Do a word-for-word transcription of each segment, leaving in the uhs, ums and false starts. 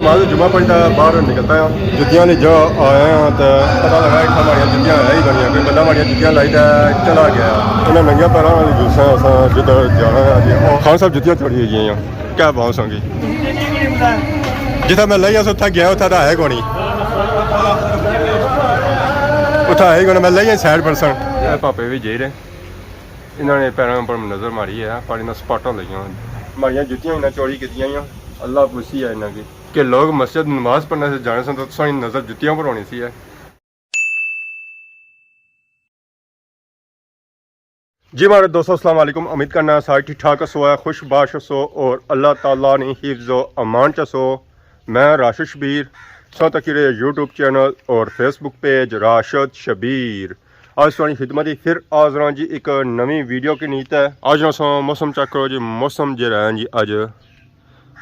بعد جمعہ پڑھتا باہر نکلتا ہاں، جتیاں نے جا آیا ہاں تے پتہ لگا اتھاں ماڑیاں جتیاں ہے ہی بنیاں، کوئی بندہ ماڑیاں جتیاں لائی تے چلا گیا۔ انہاں ننگیاں پیراں نال جلساں اساں جدھر جانا ہے جی۔ خان صاحب جتیاں چھوڑی ہوئی ہیں، کیا باؤ سانگی؟ جتھا میں لائی اس اتھا گیا، اتھا تاں ہے کونی، اتھا ہے ہی کونی۔ میں لائی سائیڈ پرسن۔ اے پاپے بھی جائی رہے، انہاں نے پیراں پر نظر ماری ہے، پر انہاں سپاٹاں لگیاں ہوئیاں۔ ماڑیاں جتیاں انہاں چوری کیتیاں ہوئیاں، اللہ پوچھی ہے انہاں کی کہ لوگ مسجد نماز پڑھنے سے جانے سن تو تساں نظر جتیاں پر ہونی سی ہے۔ جی ماڑے دوستو، السلام علیکم۔ امید کرنا سارے ٹھیک ٹھاک ہسو، خوش باش ہسو اور اللہ تعالیٰ نے حفظ و امان چ ہسو۔ میں راشد شبیر، تساں تکی رہے یوٹیوب چینل اور فیس بک پیج راشد شبیر۔ اج تساں نی خدمت اچ پھر حاضر ہاں جی ایک نویں ویڈیو کے نیت ہے۔ اج اساں موسم چیک کرو جی، موسم جیہڑا ہے جی اج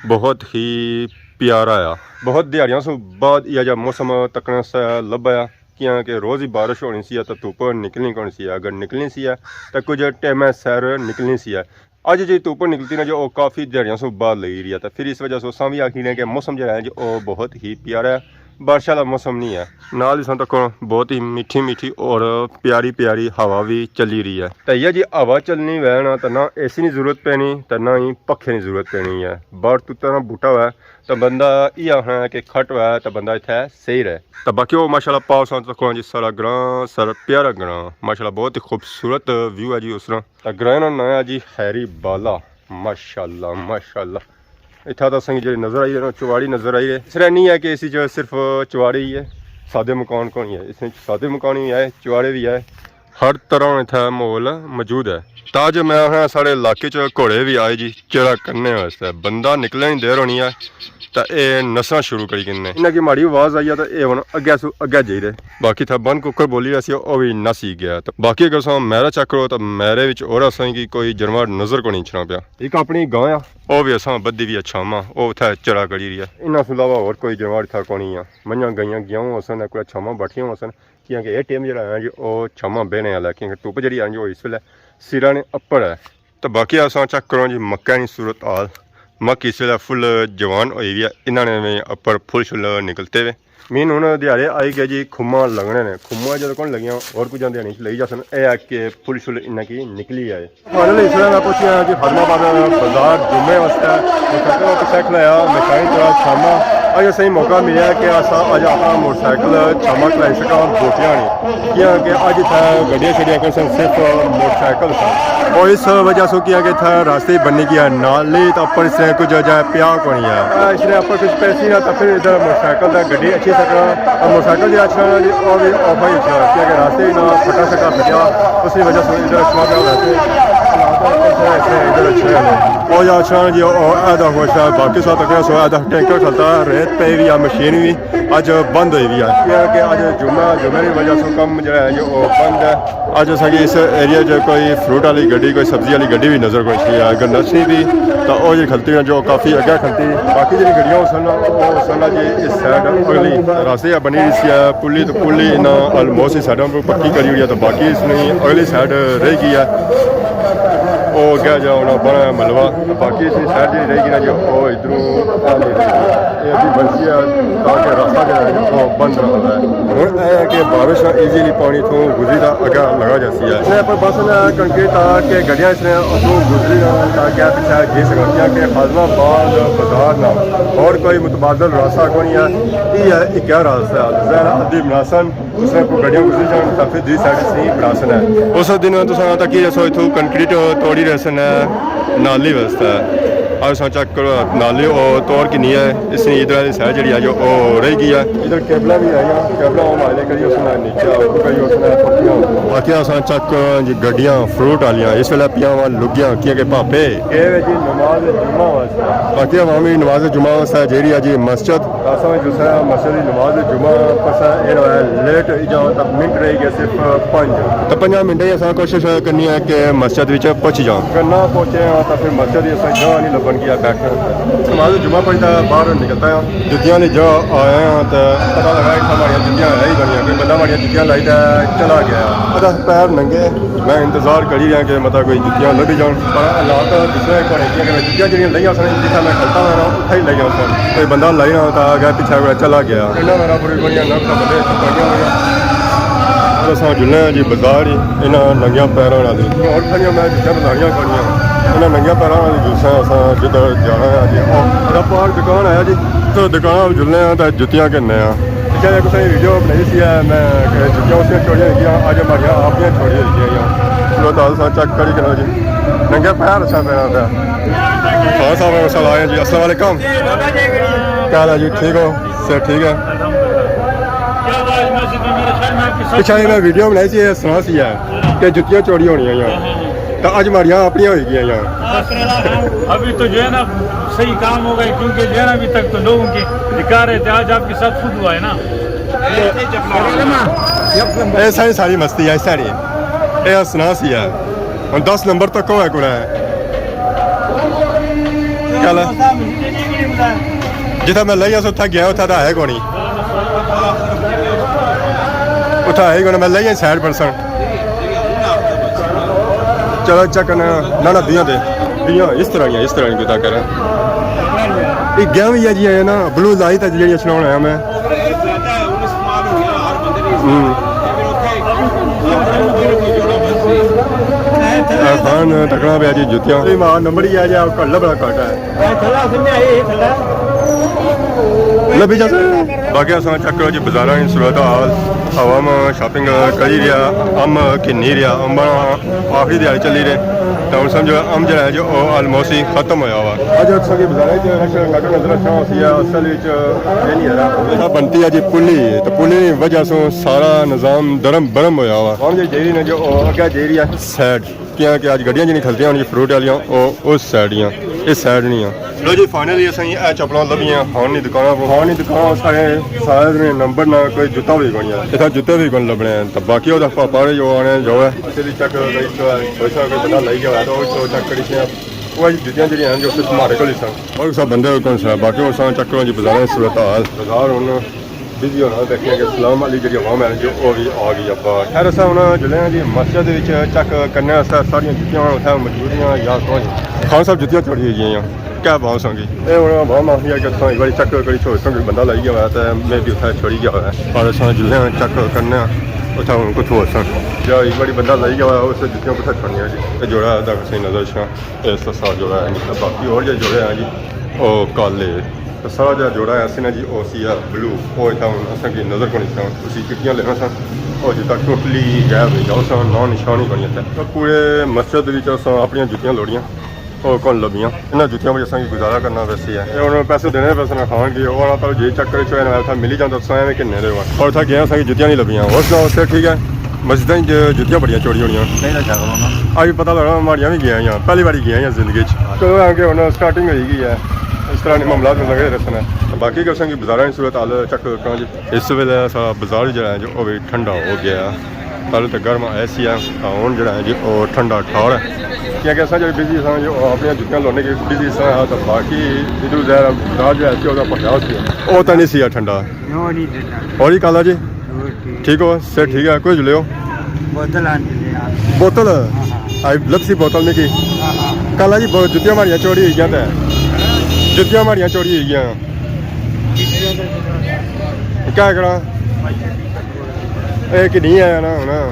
بہت ہی پیارا آ۔ بہت دیہاڑیاں سوں بعد ایہا جا موسم تکنے سے لبھا آ، کیاں کہ روز ہی بارش ہونی سی ہے تے دھوپ نکلنی کونی سی ہے۔ اگر نکلنی سی ہے تے کچھ ٹائم سیر نکلنی سی ہے۔ اج جی دھوپ نکلتی نا جو او کافی دیہاڑیاں سوں بعد لگی رہی ہے، تے پھر اس وجہ سے اساں وی آکھی رہے کہ موسم جیہڑا ہے جو او بہت ہی پیارا ہے، بارش والا موسم نہیں ہے۔ نال ہی ساں تکو بہت ہی میٹھی میٹھی اور پیاری پیاری ہوا وی چلی رہی ہے۔ تے یہ جی ہوا چلنی ہوئے نا، تے نہ اے سی نی ضرورت پینی تے نہ ہی پکھے نی ضرورت پینی ہے۔ باہر توتا نا بوٹا ہوئے تے بندہ یہ آخنا ہے کہ کھٹ ہوئے تے بندہ اتھے صحیح رہے۔ تے باقی او ماشاءاللہ پاؤ ساں تکو جی سارا گراں، سارا پیارا گراں، ماشاءاللہ بہت ہی خوبصورت ویو ہے جی اس طرح۔ تے گراں نا ناں ہے جی خیری بالا۔ ماشاءاللہ، ماشاءاللہ۔ اتھا تاں اساں کی جیہڑی نظر آئی رہے نا، چواڑی نظر آئی رہے۔ اس طرح نہیں ہے کہ اس وچ صرف چواڑی ہی ہے، سادے مکان کونی ہے۔ اس وچ سادے مکان وی ہے، چواڑے وی ہے، ہر طرح اتھا ماحول موجود ہے۔ تاں جو میں آخنا ساڑے علاقے چ گھوڑے وی آئے جی، چڑا کرنے واسطے۔ بندہ نکلنے نی دیر ہونی ہے، تے اے نسنا شروع کری کنے۔ انہاں کی ماڑی آواز آئی ہے تے اے ہن اگے سو اگے جائی رہے۔ باقی تھا بن ککر بولی رہیا سی، او وی نس ہی گیا۔ تے باقی اگر تساں میرا چیک کرو تے میرے وچ اور اساں کی کوئی جانور نظر کونی اچھنا پیا۔ ایک اپنی گاں آ، او وی اساں بدھی وی اچھاواں، او اتھے چرا کری رہی ہے۔ انہاں سوں علاوہ اور کوئی جانور اتھا کونی آ۔ منجھاں گائیاں گیاں ہوسن، کوئی اچھاواں بیٹھیاں ہوسن، کیاں کہ اے ٹائم جیہڑا ہے جو او چھاواں بینے آلا ہے، کیاں کہ دھوپ جیہڑی ہے جو اس ویلے سراں نے اپر ہے۔ تے باقی اساں چیک کراں جی مکاں نی صورت حال۔ مک اس ویلے فل جوان ہوئی وی ہے، انہاں نے وی اپر پھل شل نکلتے وے۔ مین ہن دیہاڑے آئی گئے جی، کھماں لگنے نے۔ کھماں جدوں کون لگیاں، ہور کجھ دیہاڑی لگی جاسن۔ اے ہے کہ پھل شل انہاں کی نکلی آئے۔ فائنلی اس ویلے میں پہنچیا جی خادم آباد بازار جمعے واسطے۔ موٹرسائیکل پچھے کھلایا، مکھائی تھوڑا چھاما۔ اج اساں موقع ملیا کہ اساں اج اپنا موٹرسائیکل چھاما کھلائی سکاں بوٹیاں نی۔ کیاں کہ اج اتھا گڈیاں شڈیاں کون سن، صرف موٹرسائیکل سن۔ اور اس وجہ سے کیاں کہ اتھا راستے بنی گیا نالی، تے اپر اس نے کچھ جگہ پیا کونی ہے۔ اس نے اپر کچھ پیسی نہ، تے پھر ادھر موٹرسائیکل دا گڈی اچھی سکنا، اور موٹرسائیکل دی اچھنا جی، اور بھی آف ہی اچھنا، کیاں کہ راستے نہ پھٹا سکا پھٹیا، اس کی وجہ سے ادھر اچھنا پیا راستے۔ ادھر اچھنا ہے۔ اور یا اچھنا جی، اور ادا ہوش ہے، باقی ساتھ تک سو ادا ٹینکر کھلتا، ریت پہ بھی یا مشین بھی۔ اج بند ہوئی وی ہے، کیاں کہ اج جمعہ، جمعے نی وجہ سے کم جیہڑا ہے جو او بند ہے۔ اج اساں کی اس ایریا چ کوئی فروٹ والی گڈی، کوئی سبزی والی گڈی وی نظر کوئی نہیں آئی۔ اگر نسنی تھی تاں او جی کھلتی ہے جو کافی اگے کھلتی۔ باقی جیہڑی گڈیاں ہوسن، او ہوسن جی اس سائیڈ اگلی راستے یا بنی رہی سی ہے، پلی تو پلی انہاں آلموسٹ اس سائیڈ پر پکی کری ہوئی ہے، تو باقی اس نی اگلی سائیڈ رہ گئی ہے۔ او اگے جا انہاں بنا ہے ملوا، باقی اس نی سائیڈ جیہڑی رہ گئی نا جو او ادھروں اے ابھی بنسی ہے تاکہ راستہ جو ہے وہ بند نہ ہوتا ہے۔ ہن اے ہے کہ بارش نہ ایزیلی پانی تھوں گزری تاں اگے لگا جاسی ہے۔ اس نے پر بس نہ کنکریٹ تھا کہ گڈیاں اس نے اتھوں گزری نہ تاکہ پچھے جی سکن، کیاں کہ خادم آباد بازار نہ اور کوئی متبادل راستہ کونی ہے۔ یہ ہے اکیا راستہ ہے، زہرا ادیب ناسن۔ اس نے کوئی گڈیاں گزری جان تاں پھر دوئی سائیڈ سی بناسن ہے۔ اس دن تساں تکی رہسو اتھوں کنکریٹ توڑی رہسن ہے نالی واسطے۔ اج اساں چیک کرو نالی او توڑ کنی ہے، اس نی ادھر والی سائیڈ جیہڑی ہے جو او رہ گئی ہے۔ ادھر کیبلاں بھی آئیاں، کیبلاں او مالے کری اس نے نیچے اوپر کری اس نے پکیاں۔ باقی اساں چیک کرو جی گڈیاں فروٹ والیاں اس ویلے پیاں وا لگیاں کیاں کہ پاپے گئے وے جی نماز جمعہ واسطے۔ باقی عوامی نماز جمعہ واسطے جیہڑی ہے جی مسجد۔ اساں وچ جسے مسجد دی نماز جمعہ پسا اے رہا ہے لیٹ ہی جاؤ تاں منٹ رہ گئے صرف پنج۔ تاں پنجاں منٹاں ہی اساں کوشش کرنی ہے کہ مسجد وچ پہنچی جاؤ۔ کرنا پہنچے ہاں تاں پھر مسجد ہی اساں جگہ نہیں لبن گیا بیٹھنے۔ نماز جمعہ پڑھتا باہر نکلتا ہاں، جتیاں دی جگہ آیا ہاں تاں پتہ لگا اتھا ماڑیاں جتیاں ہے ہی بنیاں، کوئی بندہ ماڑیاں جتیاں لائی تے چلا گیا۔ ادھا پیر ننگے۔ میں انتظار کری رہیا کہ مطلب کوئی جتیاں لبھی جان، پر حالات دوسرے کھڑے کیے کہ جتیاں جڑیاں لئیاں سن، جتھا میں کھلتا ہوا نا، اتھا ہی لئیاں سن۔ کوئی بندہ لائی نہ تھا، اگے پیچھے کوئی چلا گیا۔ انہاں میرا پوری بڑیاں نہ کھا بندے چپائیاں ہوئیاں۔ اساں جلنے ہاں جی بازار ہی، انہاں ننگیاں پیراں والی۔ اور کھڑیاں میں جتیاں بازاریاں کھڑیاں۔ انہاں ننگیاں پیراں والی جلساں اساں جدھر جانا ہے جی۔ اور اگے پار دکان آیا جی، تو دکان جلنے ہاں تے جتیاں گھننے ہاں۔ پچھے جے کسے ویڈیو بنائی سی ہے، میں کہ جتیاں اس نے چھوڑی ہوئی گیاں، اج ہماریاں آپ نے چھوڑی ہوئی گیاں۔ چلو تو اساں چیک کری کرو جی۔ ننگے پیر اساں پہ آتا۔ خان صاحب ہمارے ساتھ آئے ہیں جی۔ السلام علیکم۔ کیا حال ہے جی؟ ٹھیک ہو؟ صحت ٹھیک ہے؟ پچھے میں ویڈیو بنائی سی، یہ سنا سی ہے کہ جتیاں چوری ہونی ہیں یہاں۔ تو اج ہماریاں اپنیاں ہوئی گیاں یہاں۔ ابھی تو جو ہے نا، صحیح کام ہو گئے، کیونکہ جو ہے نا، ابھی تک تو لوگوں کے دکھا رہے تھے، آج آپ کے ساتھ خود ہوا ہے نا۔ اے ساری، ساری مستی ہے ساری۔ اے ہسنا سی ہے۔ ہن دس نمبر تک ہوئے کوڑا ہے۔ کیا لا؟ جتھا میں لئی اس اتھا گیا، اتھا تاں ہے کونی۔ اتھا ہے ہی کونی، میں لئی سائیڈ پرسن۔ چلو چیک کرنا۔ نہ، نہ، دیاں تے۔ دیاں اس طرح نیاں، اس طرح نیاں کیتا کرا۔ یہ گیم ہی ہے جی، ہے نا، بلو لائٹ ہے جی، جیڑی اچھنا ہونا ہے میں۔ ہوں۔ اے خان تکڑا پیا جی جتیاں۔ یہ ماں نمبر ہی ہے جی، کل بڑا کٹ ہے۔ لبھی جاسے۔ باقی اساں چیک کرو جی بازاراں نی صورت حال، عوام شاپنگ کری رہیا، امب گھنی رہیا، امباں آخری دیہاڑی چلی رہے، تے ہن سمجھو امب جیڑا ہے جو او آلموسٹ ہی ختم ہویا ہوا۔ اج اساں کی بازاراں وچ رش گھٹ نظر اچھنا ہوسی، اصل وچ یہ نہیں ہے۔ بنتی ہے جی پلی، تے پلی نی وجہ سوں سارا نظام درم برم ہویا ہوا۔ ہن جی جیری نے جو او اگے جیری ہے سائیڈ۔ کیاں کہ اج گڈیاں جی نہیں کھلتیاں ہن جی فروٹ والیاں، او اس سائیڈ ہیاں، اس سائیڈ نہیں آں۔ لو جی، فائنلی اساں کی اے چپلاں لبھیاں خان نی دکان کو۔ خان نی دکان سارے سائز نے نمبر نہ کوئی جتا بھی کونی ہے۔ اتھا جتے بھی کون لبنے ہیں۔ تو باقی او دا پاپا نے جو آنے جو ہے، اسے بھی چیک کری تو ہے، کوئی سا کوئی بندہ لئی گیا ہے تو او چیک کری سے۔ او جی جتیاں جڑیاں ہیں جو صرف مارے کو لسن۔ اور سب بندے کو کون سا، باقی او سا چیک کرو جی بازار صورت حال۔ بازار ہن بزی ہونا، دیکھنے کہ سلام علی جڑی عوام ہے جو او بھی آ گئی ابا۔ خیر، اساں ہن جلے ہیں جی مسجد وچ چیک کرنے واسطے، ساریاں جتیاں اتھے موجود ہیں یا کون؟ خان صاحب، جتیاں چوری ہوئی گئیاں، کیا بھاؤ سنگی؟ اے ہن عوام آخی ہے کہ اتھاں ایک باری چیک کری چھوڑ سنگی، بندہ لائی گیا ہوا تے میں بھی اتھے چھوڑی گیا ہوا ہے۔ پر اساں جلے ہیں چیک کرنے اتھے ہن کتھوں ہوسن۔ یا ایک باری بندہ لائی گیا ہوا، اس جتیاں کتھے چھوڑنیاں جی؟ اے جوڑا دا کسے نظر شاں۔ اس سال جوڑا ہے نہیں، باقی اور جے جوڑے ہیں جی، او کالے۔ تے سارا جا جوڑا ہے اسی نا جی، او سی ہے بلو۔ او اتھا ہن اساں کی نظر کونی سن، اسی چٹیاں لینا سن۔ او جتا ٹوٹلی غائب ہوئی گیا، اس نا نام نشان ہی کونی اتھا۔ تے پورے مسجد وچ اساں اپنیاں جتیاں لوڑیاں، او کون لبیاں۔ انہاں جتیاں وچ اساں کی گزارا کرنا ویسی ہے۔ اے ہن پیسے دینے پیسے نہ کھان کی، او والا پر جے چیک کرے چھوڑے نا، اتھا ملی جاندا، اساں ایویں کنے دے ہوا۔ اور اتھا گئے اساں کی جتیاں نہیں لبیاں۔ اور سناؤ، سب ٹھیک ہے؟ مسجداں وچ جتیاں بڑیاں چوری ہونیاں۔ نہیں نہ جاگا نا۔ اج پتہ لگا، ماڑیاں وی گئیاں ہیاں، پہلی واری گئیاں ہیاں زندگی وچ۔ ہاں۔ کدوں آ کے ہن سٹارٹنگ ہوئی گئی ہے، اس طرح نے معاملات میں لگے رہسن۔ باقی کہ اساں کی بازاراں نی صورت حال چیک کراں جی۔ اس ویلے سا بازار جڑا ہے جو او وی ٹھنڈا ہو گیا ہے۔ پہلے تو گرم ایسی ہے، ہن جڑا ہے جو او ٹھنڈا ٹھار ہے۔ کیونکہ اساں جڑے بزی ساں جو اپنی جتیاں لونے کی بزی ساں، تو باقی ادھر ادھر بازار جو ہے سی، او دا بھریا سی۔ او تاں نہیں سی ٹھنڈا۔ نو نہیں دیتا۔ اور ہی کالا جی؟ اور ٹھیک۔ ٹھیک ہو؟ صحت ٹھیک ہے؟ کوئی جلے ہو؟ بوتل آن کے لے آ۔ بوتل؟ ہاں، ہاں۔ آئی لبسی بوتل میں کی؟ ہاں، ہاں۔ کالا جی، بہت جتیاں ماریاں چوری ہوئی گیا تے۔ جتیاں ماریاں چوری ہوئی گیا۔ کیا کرا؟ اے کہ نہیں آیا نا ہونا۔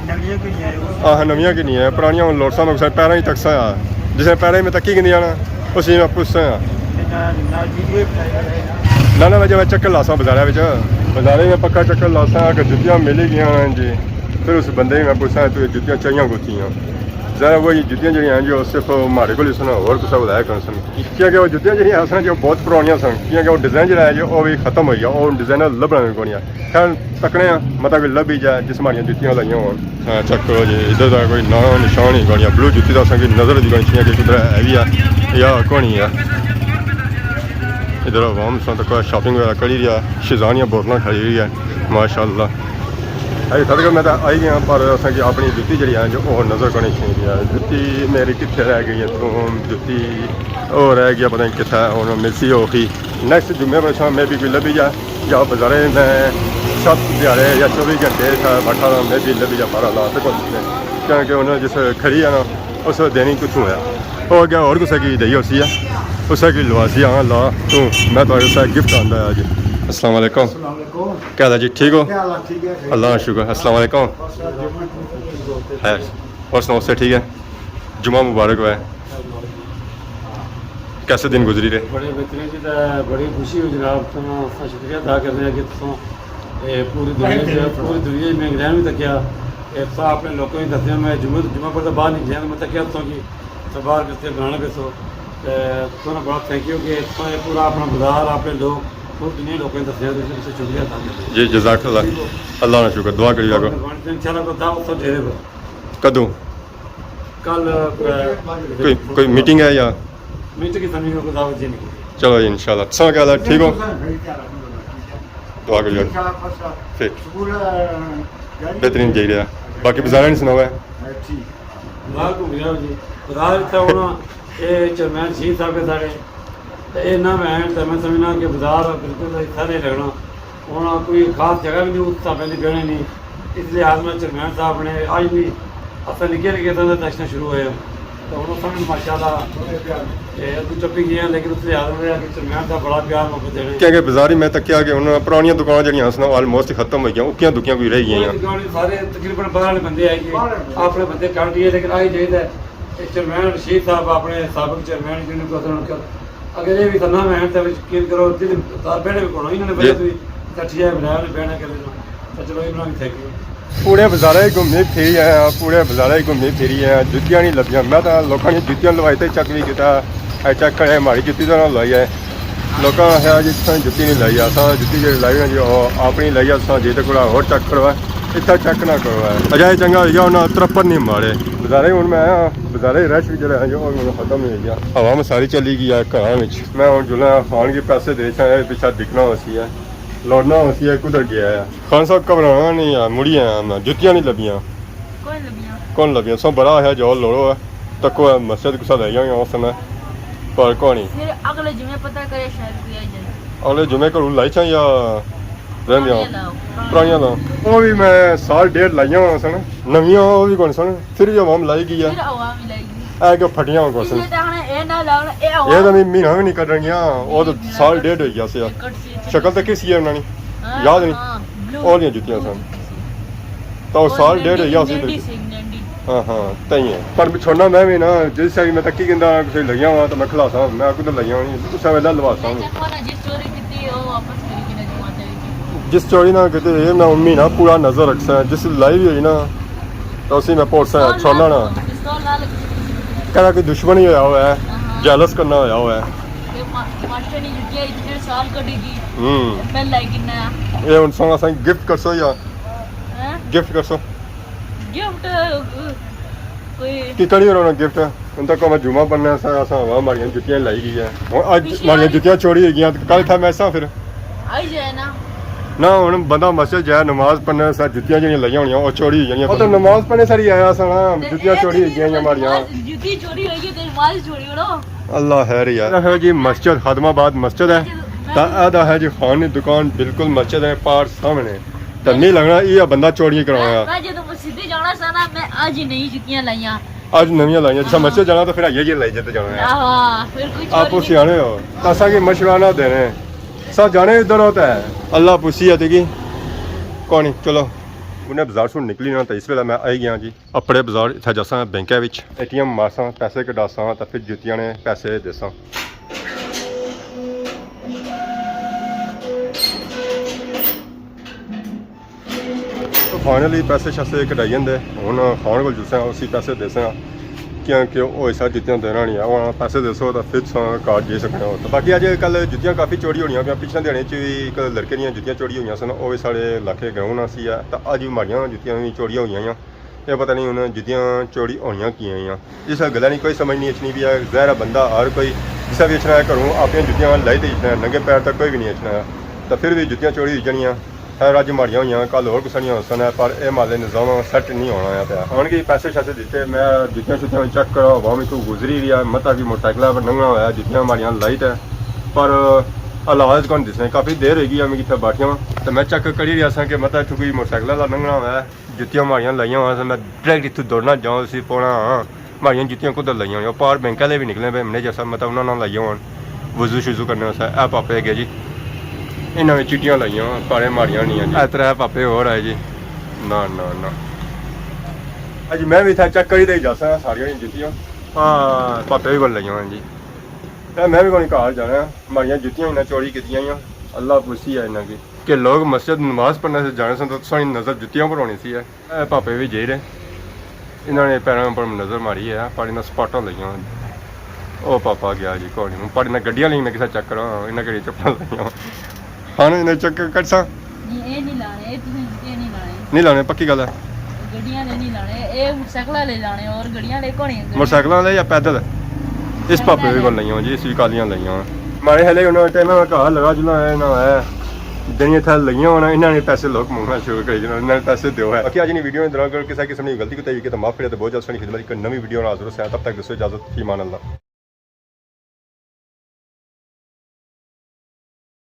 نویاں کوئی آئے ہو؟ آہ، نویاں کی نہیں ہے، پرانیاں ہن لوڑساں میں کسے پیراں ہی تکساں آ۔ جسے پیراں ہی میں تکی گندیاں نا، اسی میں پچھساں آ۔ نہ، نہ، میں جے میں چکر لاساں بازارے وچ، بازارے میں پکا چکر لاساں، اگر جتیاں ملی گیاں نا جی، پھر اس بندے ہی میں پچھساں، تو یہ جتیاں چاہیاں کوتھیاں؟ ظاہر ہے وہ یہ جتیاں جڑیاں ہیں جی، وہ صرف ماڑے کول ہی سن، ہور کسے کول ہے کون سن۔ کیونکہ وہ جتیاں جڑیاں سن جی، وہ بہت پرانیاں سن، کیونکہ وہ ڈیزائن جڑا ہے جی، وہ بھی ختم ہوئی گیا، وہ ڈیزائن لبھنا بھی کونی ہے۔ خیر، تکنے آں، مطلب کہ لبھی جائے، جس ماڑیاں جتیاں لائیاں ہون۔ ہاں، چیک کرو جی، ادھر دا کوئی نام نشان ہی کونی، بلو جتی دا اساں کی نظر دی کونی، کہ کدھر ہے بھی ہے یا کونی ہے۔ ادھر عوام ساں تک شاپنگ وغیرہ کری رہیا، شیزانیاں بوتلاں کھائی رہی ہے، ماشاءاللہ۔ اے تھوڑے میں تو آئی گیا، پر اساں کی اپنی جتی جڑی ہے جو او نظر کونی چھین رہی ہے۔ جتی میری کتھے رہ گئی ہے، تو جتی او رہ گیا، پتہ نہیں کتھے ہے، ہن ملسی اوخی۔ نیکسٹ جمعے پر شام میں بھی کوئی لبھی جا، یا بازارے میں ست دیہاڑے یا چوبی گھنٹے اتھا بیٹھا رہا، میں بھی لبھی جا پارا لا سکوں۔ کیونکہ انہوں نے جس کھڑی ہے نا، اس دینی کتھوں ہے؟ وہ اگے اور کسے کی دئی ہوسی ہے، اسے کی لواسی۔ ہاں لا، تو میں تو اسے گفٹ آندا ہے جی۔ السلام علیکم۔ السلام علیکم۔ کیا حال ہے جی؟ ٹھیک ہو؟ کیا حال ہے؟ ٹھیک ہے۔ اللہ کا شکر۔ السلام علیکم۔ بس، جمعہ خیر۔ اور سناؤ، سے ٹھیک ہے؟ جمعہ مبارک ہوئے۔ کیسے دن گزری رہے؟ بڑے بہترین جی، تے بڑی خوشی ہوئی جناب، تساں، تساں شکریہ ادا کرنے آں کہ تساں، اے، پوری دنیا چ، پوری دنیا چ میں انگلینڈ بھی تکیا، اے، تساں اپنے لوکاں کی دسیا، میں جمعہ، جمعہ پر تو باہر نکلیا، میں تکیا تساں کی، تساں باہر کسے بنانا پیسو، تے تساں بڑا تھینک یو کہ تساں اے پورا اپنا بازار، اپنے لوگ، پوری دنیا لوکاں کی دسیا، تساں شکریہ ادا کرنے۔ جی، جزاک اللہ۔ اللہ کا شکر، دعا کریے گا۔ مہربانی، انشاءاللہ کوئی دعوت تو دے دے۔ کدوں؟ کل، اے، کوئی، کوئی میٹنگ ہے یا؟ میٹنگ کی تمہیں کوئی دعوت جی نہیں۔ چلو جی، انشاءاللہ۔ تساں کیا حال ہے؟ ٹھیک ہو؟ دعا کریو۔ ٹھیک۔ بہترین جائی رہا۔ باقی بازار نہیں سناؤ ہے؟ بازار گھوم گیا جی۔ بازار اتھا ہونا، اے چیئرمین شہید صاحب کے سارے۔ تے اے نہ میں، تے میں سمجھنا کہ بازار بالکل اتھا نہیں لگنا۔ ہن کوئی خاص جگہ بھی نہیں، اس حسابے نہیں بہنے نہیں۔ اس لحاظ میں چیئرمین صاحب نے اج بھی، اساں نکے نکے تھے تے دشنا شروع ہوئے۔ تے ہن اساں بھی ماشاءاللہ، اے، اتھوں چپی گئے ہیں، لیکن اس لحاظ میں کہ چیئرمین صاحب بڑا پیار محبت دینے۔ کیونکہ بازاری میں تکیا کہ ہن پرانیاں دکاناں جڑیاں سن، آلموسٹ ختم ہوئی گئیاں، اکیاں دکیاں کوئی رہ گئیاں۔ دکان سارے تقریباً باہر والے بندے آئی گئے، اپنے بندے کڈ لیے، لیکن آئی جائیدا ہے۔ اے چیئرمین رشید صاحب، اپنے سابق چیئرمین یونین پریزیڈنٹ، اگر اے وی تھا نہ میں تے وچ یقین کرو، دل دار بہنے وی کوئی، انہاں نے جی۔ وجہ سے وی اتھا ٹھیا بنایا، انہاں نے بہنا کر لینا۔ تے چلو، انہاں وی تھینک یو۔ پورے بازارے گھومی پھری آیا، پورے بازارے گھومی پھری آیا، جتیاں نہیں لبیاں۔ میں تاں لوکاں نے جتیاں لوائی تے چیک وی کیتا، اے چیک کرے، ماڑی جتی تاں نہ لوائی ہے۔ لوکاں آخیا جی تساں جتی نہیں لائی، اساں جتی جیڑی لائی نا جی، او اپنی لائی، اساں جی تے کوڑا ہور چیک کروا، اتھا چیک نہ کروا۔ اجا اے چنگا ہوئی گیا، انہاں ترپڑ نہیں مارے۔ بازارے ہن میں آیا، بازارے رش وی جیڑا ہے جو، او ہن ختم ہوئی گیا۔ عوام ساری چلی گئی ہے گھراں وچ۔ میں ہن جلنا خان کی پیسے دے چھاں، اے پچھا دکھنا ہوسی ہے، لوڑنا ہوسی ہے، کدھر گیا ہے۔ خان صاحب، گھبرانا نہیں ہے، مڑی آیا میں، جتیاں نہیں لبیاں۔ کون لبیاں؟ کون لبیاں؟ سو بڑا ہے جو لوڑو ہے، تکو ہے مسجد کسا لے گیا اس نے، پر کونی۔ پھر اگلے جمعے پتہ کرے، شاید کوئی آئی جائے۔ اگلے جمعے گھروں لائی چھاں یا رہندیاں؟ پرانیاں لاؤ۔ پرانیاں لاؤ۔ او وی میں سال ڈیڑھ لائیاں ہویاں سن، نویاں او وی کون سن، پھر وی عوام لائی گئی ہے۔ پھر عوام ہی لائی گئی۔ اے کہ پھٹیاں ہو اس کون سن۔ لیے تے ہن اے نہ لاؤ، اے عوام اے تاں میں مہینہ وی نہیں کڈن گیا، او تاں مہینہ سال کڈ ڈیڑھ ہوئی گیا سی۔ کڈ سی، شکل تے کس ہی ہے انہاں نی؟ ہاں، یاد نہیں؟ ہاں، بلو، اور دیاں جتیاں بلو سن۔ جتی سی۔ تاں او اور سال ڈیڑھ ہوئی گیا سی۔ نینڈی سی، نینڈی۔ ہاں، ہاں، تائیں ہے۔ پر چھوڑنا میں وی نا، جس ساری میں تکی گندا، کسے لگیا ہوا تاں میں کھلاساں، میں کدھر لگیا ہونی، اس ویلے لواساں۔ میں چیک کرنا، جس چوری کیتی، او واپس کری کے نہ جماعت آئی تھی۔ جس چوری نہ کیتی، اے میں مہینہ پورا نظر رکھساں، جس لائی وی ہوئی نا، تاں اسی میں پوٹساں، پستول چھوڑنا نال، نا۔ پستول نال۔ کہڑا کوئی دشمن ہی ہویا ہوا ہے، ہاں، ہاں۔ جیلس کرنا ہویا ہوا ہے۔ اے ما-، ماسٹر نی جتیاں اتنے سال کڈی گئی۔ ہوں۔ پہلا ہی کنا ہے۔ اے ہن سونا سائیں گفٹ کرسو یا؟ ہیں؟ گفٹ کرسو۔ گفٹ، کوئی کی کڑی ہونا گفٹ؟ ہن تک میں جمعہ پڑھنا سا، اساں ہوا ماریاں جتیاں لائی گئی ہے۔ ہن اج پچھلی ماریاں باری جتیاں چوری ہوئی گیاں، کل تھا میں سا پھر۔ آئی جائے نا۔ نہ، ہن بندہ مسجد جائے، نماز پڑھنے سا جتیاں جیڑیاں لائیاں ہونیاں، او چوری ہوئی جانیاں۔ او تاں نماز پڑھنے ساری آیا سا نا، تے جتیاں اے چوری تے ہوئی گئیاں نماز، ماڑیاں۔ جتی چوری ہوئی گئی تے نماز چوری ہونا۔ اللہ خیر یار۔ اے ہے جی مسجد، خادم آباد مسجد ہے۔ مسجد۔ تاں اے دا ہے جی خان نی دکان، بالکل مسجد ہے، پار سامنے۔ تے میں لگنا اے بندہ چوری کرایا۔ میں جدوں مسجد جانا سا نا، میں اج ہی نئی جتیاں لائیاں۔ اج نویاں لائیاں، جسا ہاں۔ مسجد جانا تاں پھر آئیے جی لائی جتے جانا ہے۔ آہو، ہاں، پھر کوئی آپ چوری سیانے ہو، تاں اساں کی مشورہ نہ دینے۔ سا جانے ادھر ہوتا ہے۔ اللہ پوچھی ہے تیکی۔ کونی، چلو۔ انہیں بازار سوں نکلی نا، تو اس ویلے میں آئی گیا جی اپنے بازار، اتھا جاساں بینکے وچ، اے ٹی ایم مارساں، پیسے کڈھاساں، تو پھر جتیاں نے پیسے دیساں۔ فائنلی پیسے شیسے کڈھائی جاندے۔ ہن خان کول جلساں، اسی پیسے دیساں، کیونکہ او حصہ جتیاں دینا نہیں ہے۔ او پیسے دیسو تاں پھر تساں گھر جائی سکنے ہو۔ تاں باقی اج کل جتیاں کافی چوری ہونیاں پیاں۔ پچھلے دیہاڑے چ وی ایک لڑکے دیاں جتیاں چوری ہوئیاں سن، او وی ساڑے علاقے گراؤنڈ سی ہے۔ تاں اج وی ماڑیاں جتیاں وی چوری ہوئی گئیاں۔ اے پتہ نہیں ہن جتیاں چوری ہونیاں کیاں آئیاں۔ اس گلا نی کوئی سمجھ نہیں اچھنی پی ہے۔ ظاہر ہے بندہ ہر کوئی جسا وی اچھنا ہے گھروں اپنی جتیاں لائی تے اچھنا ہے، ننگے پیر تک کوئی وی نہیں اچھنا ہے۔ تاں پھر وی جتیاں چوری ہوئی جانیاں۔ خیر اج ماڑیاں ہوئیاں، کل ہور کسے نیاں ہوسن، پر اے مالے نظام سیٹ نہیں ہونا ہے پیا۔ ہن کہ پیسے شیسے دتے، میں جتیاں شتیاں چیک کرا، عوام اتھوں گزری رہی ہے، متا کی موٹر سائیکل پر لنگھنا ہویا، جتیاں ماڑیاں لائی تے، پر حالات کون دسنے۔ کافی دیر ہوئی گئی ہے میں اتھے بیٹھیا ہاں، تے میں چیک کری رہیا ساں کہ متا اتھوں کوئی موٹر سائیکل والا لنگھنا ہویا ہے۔ جتیاں ماڑیاں لائیاں ہوئیاں سن، میں ڈائریکٹ اتھوں دوڑنا جاؤں اسی پونا ہاں۔ ماڑیاں جتیاں کدھر لائیاں ہوئیاں؟ پار بینک آلے وی نکلے پے، منیجر صاحب، مطلب انہاں نال لائیاں ہون، وضو شضو کرنے واسطے۔ اے پاپے گئے جی، انہاں وی چٹیاں لائیاں، پارے ماڑیاں نہیں جی۔ اے ترے پاپے ہور آئے جی۔ نہ، نہ، نہ۔ اج میں وی اتھا چیک کری تے جاساں ساریاں جتیاں۔ ہاں، پاپے وی کول لائیاں ہون جی۔ اے میں وی کوئی گھر جانا، ماڑیاں جتیاں انہاں چوری کیتیاں ہوئیاں، اللہ پوچھسی ہے انہاں کی۔ کہ لوگ مسجد نماز پڑھنے سے جانے سن تو تساں نی نظر جتیاں پر ہونی سی ہے۔ اے پاپے وی جائی رہے، انہاں نے پیراں پر نظر ماری ہے، پاڑی نہ سپاٹاں لگیاں۔ او پاپا گیا جی، کوئی نہیں۔ پاڑی نہ گڈیاں لئی میں کسا چیک کراں، انہاں کری چپلاں لگیاں۔ ہاں، انہاں چیک کرساں۔ نہیں، اے نہیں لانے، اے تساں جتیاں نہیں لانے۔ نہیں لانے، پکی گل ہے۔ گڈیاں لے نہیں لانے، اے موٹر سائیکل لے لانے اور گڈیاں لے کونی۔ موٹر سائیکل لے یا پیدل؟ اس پاپے وی کول لائیاں جی، اس وی کالیاں لائیاں۔ ماڑے خیال انہاں ٹائم میں گھر لگا جلا ہے نہ ہے۔ جنہیں اتھے لگیاں ہونا، انہاں نے پیسے لوگ منگنا شروع کری دینا، انہاں نے پیسے دیو ہے۔ باقی اج نی ویڈیو نے دوران اگر کسے قسم نی غلطی کوتاہی ہوئی کہ تو معاف کرے، تو بہت جلد سنی خدمت ایک نوی ویڈیو نال حاضر ہوساں۔ تب تک دوستو اجازت، فی امان اللہ۔